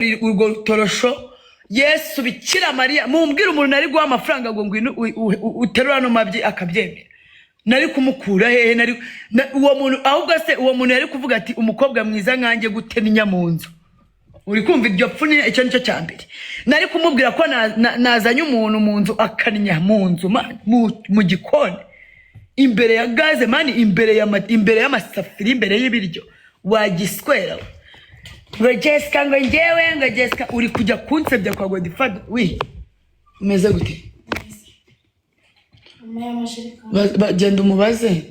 Urwo rutorosho, Yesu, Bikira Mariya, mumbwire umuntu nari guha amafaranga ngo ngwino uterure ano mabyi akabyemera. Nari kumukura hehe? Nari uwo muntu ahubwo se, uwo muntu yari kuvuga ati: "Umukobwa mwiza nkanjye gute ninya mu nzu?" Uri kumva iryo pfunwe? Icyo nicyo cya mbere nari kumubwira, ko nazanye umuntu mu nzu akannya mu nzu, man, mu gikoni, imbere ya gaze, man, imbere y'amasafuriya, imbere y'ibiryo. Wagiswera we. Ngo Jessica, ngo njyewe, ngo Jessica, uri kujya kunsebya kwa Godfather. Wi umeze gute? Nyuma y'amajerekani. Genda umubaze.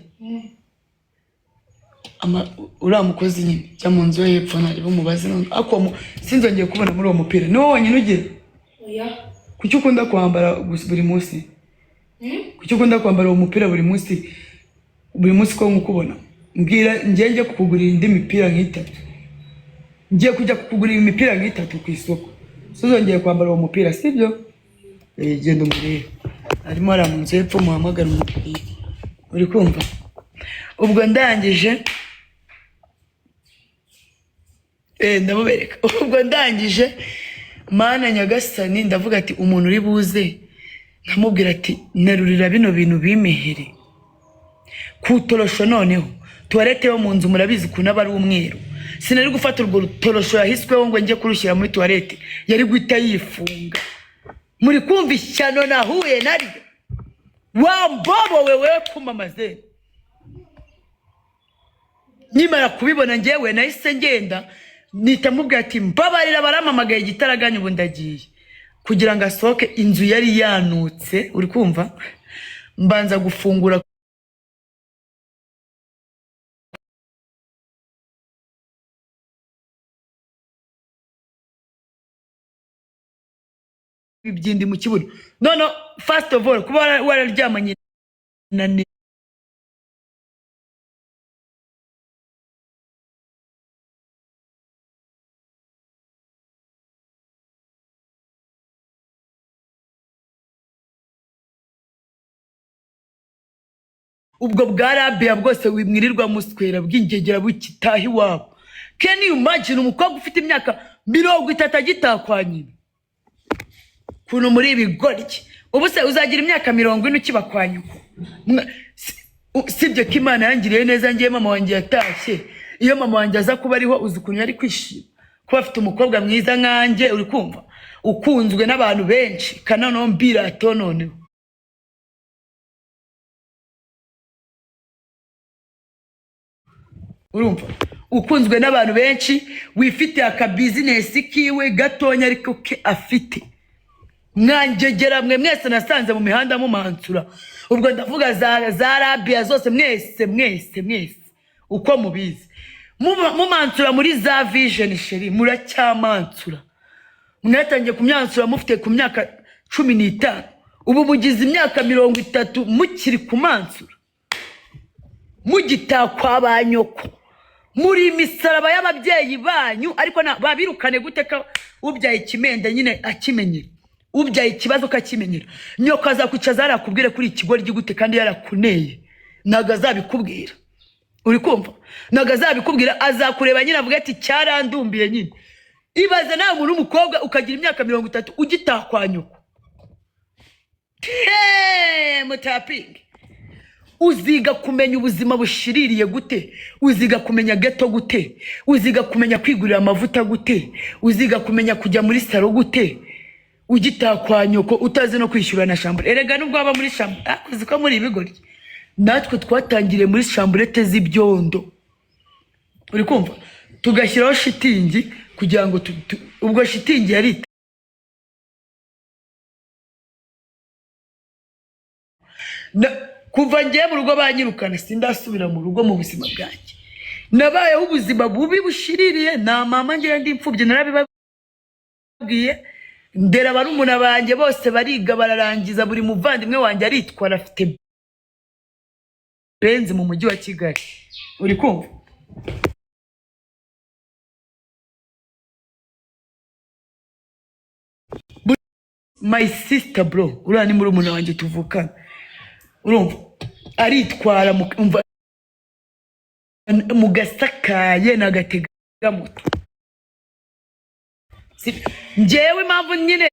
Uriya mukozi nyine, jya mu nzu yo hepfo, ntareba umubaze none. Ariko uwo sinzongeye kubona muri uwo mupira. Ni wowe wenyine ugira? Oya. Kuki ukunda kwambara gusa buri munsi? Kuki ukunda kwambara uwo mupira buri munsi, buri munsi, ko nkukubona? Mbwira, njye njye kukugurira indi mipira nk'itatu. Ngiye kujya kukugurira imipira nk'itatu ku isoko, suzongeye kwambara uwo mupira, sibyo? Eh, genda umurebe, arimo hariya mu nzu hepfo, muhamagara umubwire. Uri kumva? Ubwo ndangije, ndamubereka. Ubwo ndangije, Mana nyagasani, ndavuga ati: "Umuntu uri buze nkamubwira ati: 'Nterurira bino bintu bimehere ku torosho.'" Noneho toilette yo mu nzu murabizi ukuntu aba ari umweru. Sinari gufata urwo torosho yahisweho ngo njye kurushyira muri toilette, yari guhita yifunga. Muri kumva ishyano nahuye naryo? Wambobowe wewe kumamaze. Nkimara kubibona, njyewe nahise ngenda, nita mubwira ati: "Mbabarira, baramamagaye igitaraganya, ubu ndagiye," kugira ngo asohoke. Inzu yari yanutse, uri kumva? Mbanza gufungura ibyindi mu kibuno. None first of all, kuba wararyamanye na ubwo bwa rabiya bwose mwirirwa muswera bw'ingegera bukitaha iwabo. Can you imagine umukobwa ufite imyaka 30 agitaha kwa nyina? Ukuntu muri ibigoryi! Ubu se uzagira imyaka 40 ukiba kwa nyoko? Sibye ko Imana yangiriye neza, ngiye mama wanjye yatashye. Iyo mama wanjye aza kuba ariho, uzi ukuntu yari kwishima kuba afite umukobwa mwiza nkanjye, uri kumva, ukunzwe n'abantu benshi, kananoneho mbirato noneho. Urumva, ukunzwe n'abantu benshi, wifitiye akabizinesi kiwe gatonya ariko ke afite. Mwangegera mwe mwese nasanze mu mihanda mumansura, ubwo ndavuga za rabiya zose, mwese mwese mwese uko mubizi, mumansura muri za Vision chérie, muracyamansura. Mwatangiye kumyansura mufite ku myaka 15, ubu mugize imyaka 30 mukiri kumansura, mugitakwa ba nyoko. Muri imisaraba y'ababyeyi banyu, ariko babirukane gute ko ubyaye ikimenda nyine akimenyera, ubyaye ikibazo kakimenyera? Nyoko azakwicaza yarakubwire kuri ikigoryi gute kandi yarakuneye? Ntabwo azabikubwira, uri kumva? Ntabwo azabikubwira, azakureba nyine avuga ati: "Cyarandumbiye nyine." Ibaze nawe umuntu w'umukobwa ukagira imyaka 30 ugitaha kwa nyoko. Heee, mutapinge! Uziga kumenya ubuzima bushiririye gute? Uziga kumenya ghetto gute? Uziga kumenya kwigurira amavuta gute? Uziga kumenya kujya muri salon gute ugitaha kwa nyoko, utazi no kwishyura na chambre? Erega nubwo waba muri chambre, ariko uzi ko muri ibigoryi, natwe twatangiriye muri chambrette z'ibyondo, uri kumva, tugashyiraho shitingi kugira ngo ubwo shitingi yari kuva ngiye mu rugo banyirukana, sindasubira mu rugo mu buzima bwanjye. Nabayeho ubuzima bubi bushiririye. Nta mama ngira, ndi imfubyi, narabibabwiye. Ndera barumuna banjye bose, bariga bararangiza, buri muvandimwe wanjye aritwara, afite Benz mu mujyi wa Kigali, uri kumva? My sister, bro, uriya ni murumuna wanjye tuvukana, urumva, aritwara umva, mu gasakaye n'agatega moto. Njyewe impamvu nyine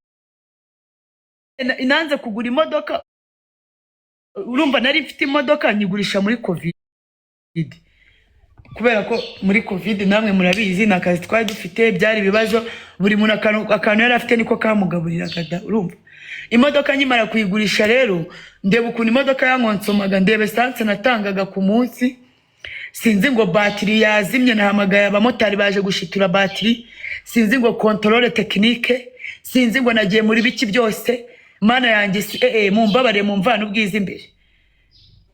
nanze kugura imodoka, urumva nari mfite imodoka nyigurisha muri COVID, kubera ko muri COVID namwe murabizi nta kazi twari dufite, byari ibibazo, buri muntu akantu yari afite niko kamugaburiraga da. Urumva imodoka nkimara kuyigurisha rero, ndeba ukuntu imodoka yankonsomaga, ndeba essence natangaga ku munsi, sinzi ngo batiri yazimye, nahamagaye abamotari baje gushitura batiri, sinzi ngo contrôle technique, sinzi ngo nagiye muri biki byose. Mana yanjye, si mumbabare, mumvane ubwiza imbere.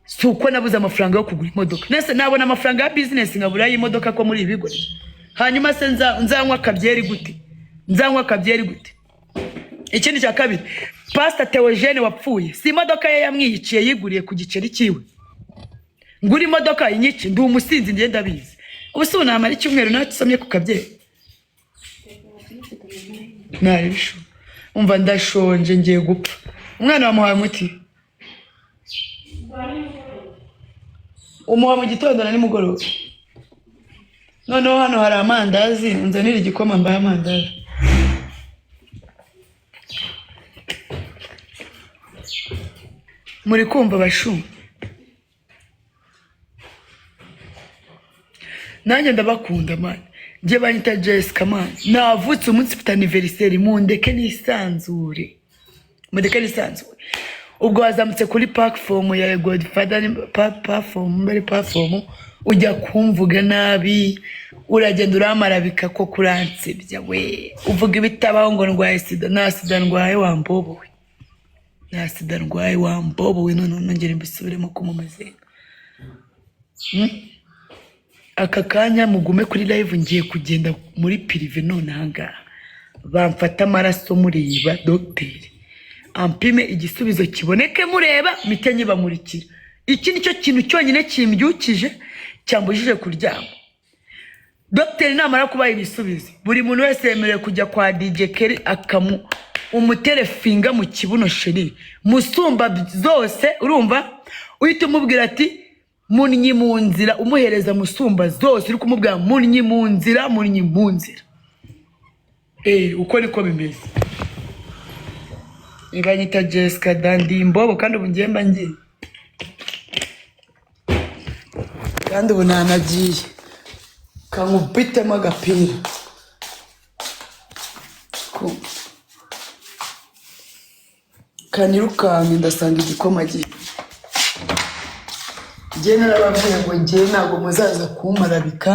Si uko nabuze amafaranga yo kugura imodoka, nese nabona amafaranga ya business nkabura y'imodoka ko muri ibi bigo? Hanyuma se nzanywa akabyeri gute? Nzanywa akabyeri gute? Ikindi cya kabiri, Pastor Theogene wapfuye, si imodoka ye yamwiyiciye yiguriye ku giceri cyiwe? Ngura imodoka inyice? Ndi umusinzi, ngenda abizi. Ubu se ubu namara icyumweru nasomye ku kabyeri? Ntabishu. Umva, ndashonje, ngiye gupfa. Umwana wamuhaye umuti? Umuha mu gitondo na nimugoroba. Noneho hano hari amandazi, unzanire igikoma mbaye amandazi. Muri kumva bashu? Nanjye ndabakunda man, njye banyita Jessica man, navutse umunsi mfite anniversaire, mundeke nisanzure, mundeke nisanzure. Ubwo wazamutse kuri platform ya Godfather, platform mbere platform, ujya kumvuga nabi, uragenda uramarabika ko kuransebya we, uvuga ibitabaho ngo ndwaye sida. Nta sida ndwaye wambobowe, nta sida ndwaye wambobowe. None nongere mbisubiremo ko mumaze aka kanya mugume kuri live, ngiye kugenda muri privé none ahangaha bamfata amaraso mureba, dogiteri ampime, igisubizo kiboneke mureba, mpite nyibamurikira. Iki nicyo kintu cyonyine kimbyukije, cyambujije kuryama. Dogiteri namara kubaha ibisubizo, buri muntu wese yemerewe kujya kwa DJ Kelly akamu umuterefinga mu kibuno chérie musumba zose. Urumva uhita umubwira ati munnyi mu nzira, umuhereza musumba zose, uri kumubwira munnyi mu nzira, munnyi mu nzira. Uko niko bimeze. Ibanyita Jessica Dandi imbobo, kandi ubu ngiye mba ngiye, kandi ubu nanagiye kankubitemo agapira. Kanirukanke, ndasanga igikoma gihe. Njye narababwiye ngo njye ntabwo muzaza kumparabika.